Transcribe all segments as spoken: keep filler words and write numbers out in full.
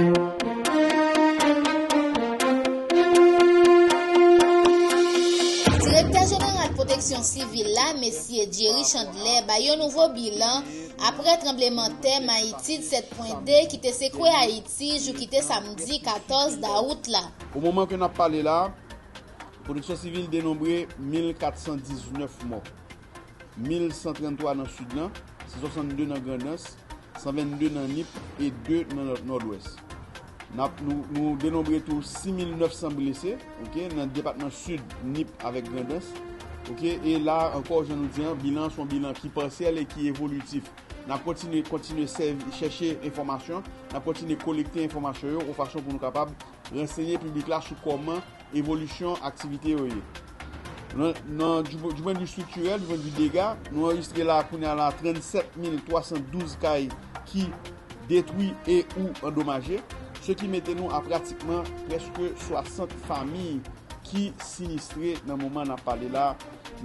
Direktè Jeneral Pwoteksyon Sivil la, Mesye Jerry Chandler, bay yon nouvo bilan apre tranblemanntè magnitid sèt pwen de ki te sekwe Ayiti jou ki te samdi katòz dawout la. O moman ke n ap pale la, Pwoteksyon Sivil denonbre mil kat san diznèf mò, mil san tranntwa nan Sid lan, san swasannde nan Grandans, san vennde nan Nip e de nan Nòdwès. N ap, nou, nou denonbre tou sis mil nèf san blese, oke, nan depatman Sid, Nip avèk Grandans. Oke, e la ankò, jan nou di an, bilan an se yon bilan ki pasyèl e ki evolitif. N ap kontinye, kontinye sèvi, chèche enfòmasyon, n ap kontinye kolekte enfòmasyon yo, yon fason pou nou kapab ransenye piblik la sou kòman evolisyon aktivite yo ye. Nan, nan, du, du pwennvi estriktirèl, du pwennvi dega, nou anrejistre la, kounye a la, trannsèt mil twa san douz kay ki detwi e ou andomaje, se ki mete nou a pratikman prèske swasant fanmi ki sinistre nan moman n ap pale la,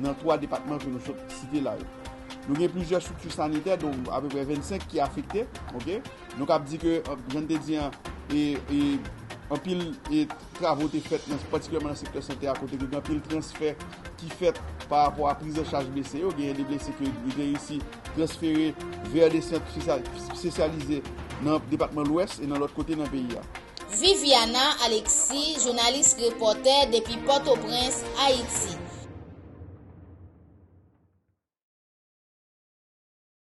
nan twa depatman ke nou sot site la yo. Nou gen plizyè estrikti sanitè, donk apeprè vennsenk ki afekte, oke? Nou kab di ke, jan n te di an, e, e, anpil e, travo te fèt, nan, patikilyèman nan sektè sante a, kote ke gen anpil transfè ki fèt pa rapò a priz an chaj blese yo. Genyen de blese ke yo te reyisi transfere vè de sant espesyalize nan depatman Lwès e nan lòt kote nan peyi a. Viviana Alexis, jounalis repòtè depi Pòtoprens, Ayiti.